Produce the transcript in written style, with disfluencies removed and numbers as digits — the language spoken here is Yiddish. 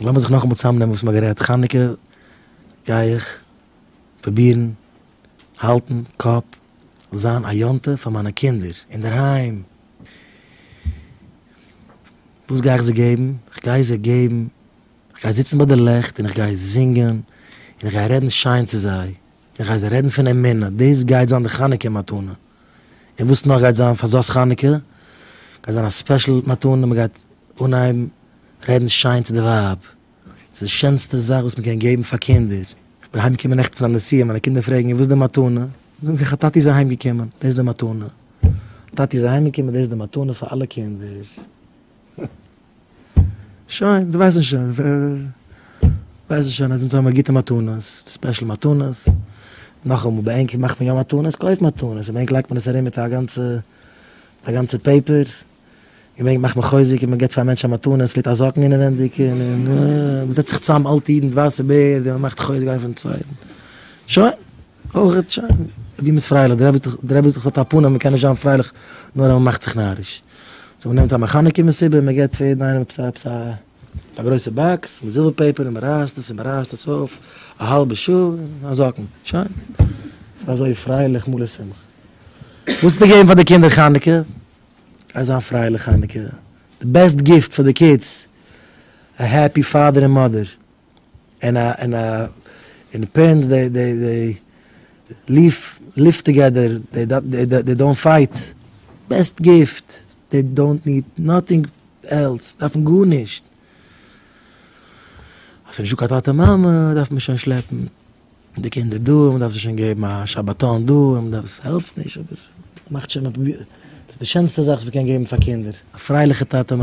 לאמיר זיך נאכאמאל צוזאמנעמען וואס מ'האט גערעדט, חנוכה גיי איך פרובירן האלטן קאפ, זיין א יום טוב פאר מיינע קינדער אינדערהיים, וואס גיי איך זיי געבן? כ'גיי זיי געבן, כ'גיי זיצן ביי די לעכט און איך גיי זינגען און איך גיי רעדן שיין צו זיי, און איך גיי זיי רעדן פון אמונה, דאס גייט זיין די חנוכה מתנה. און וואס נאך גייט זיין פאר זאת חנוכה? גייט זיין א special מתנה, מען גייט אנהייבן רעדן שיין צו די ווייב, ס'איז די שענסטע זאך וואס מען קען געבן פאר קינדער. איך בין אהיים געקומען נעכטן פון א נסיעה, מיינע קינדער פרעגן וואס איז די מתנה? זאג איך אז טאטי איז אהיים געקומען, דאס איז די מתנה. טאטי איז אהיים געקומען, דאס איז די מתנה פאר אלע קינדער. שוין, זיי ווייסן שוין, ווייסן שוין אז אונז האבן מיר גוטע מתנות, special מתנות, נאכאמאל, ביי ענק מאכט מען יא מתנות? קויף מתנות, און ביי ענק לייגט מען עס ארום מיט א גאנצע, מיט א גאנצע paper, און ביי ענק מאכט מען חוזק און מען געבט פאר א מענטש א מתנה, עס ליגט א זאקן אינעווענדיג, און און מען זעצט זיך צוזאם אלטע אידן מיט ווייסע בערד און מען מאכט חוזק איינער פונעם צווייטן, שוין. אויך שוין, ווי מ'איז פרייליך, דער רבי דער רבי האט א פנים מ'קען נישט זיין פרייליך נאר אז מ'מאכט זיך נאריש. so מ'נעמט א חנוכה מסיבה און מ'געט פאר יעדן איינעם עפעס א עפעס א א גרויסע box מיט זילבער paper און מ'רייסט עס און מ'רייסט עס אויף א האלבע שעה און א זאקן, שוין. ס'איז אזוי פרייליך מלא שמחה. וואס וועסטו געבן פאר די קינדער חנוכה? גיי זיין פרייליך חנוכה. די best gift פאר די kids, א happy father און mother. און א און א און parents they they they live live together they they don't fight best gift they don't need nothing else דארפן גארנישט אז ס'נישט דא קיין טאטע מאמע דארף מען שוין שלעפן די קינדער דא און מ'דארף זיי שוין געבן א שבתון דא און מ'דארף ס'העלפט נישט אבער מ'מאכט שוין מ'פרובירט דאס איז די שענסטע זאך וואס מ'קען געבן פאר קינדער א פרייליכע טאטע מאמע.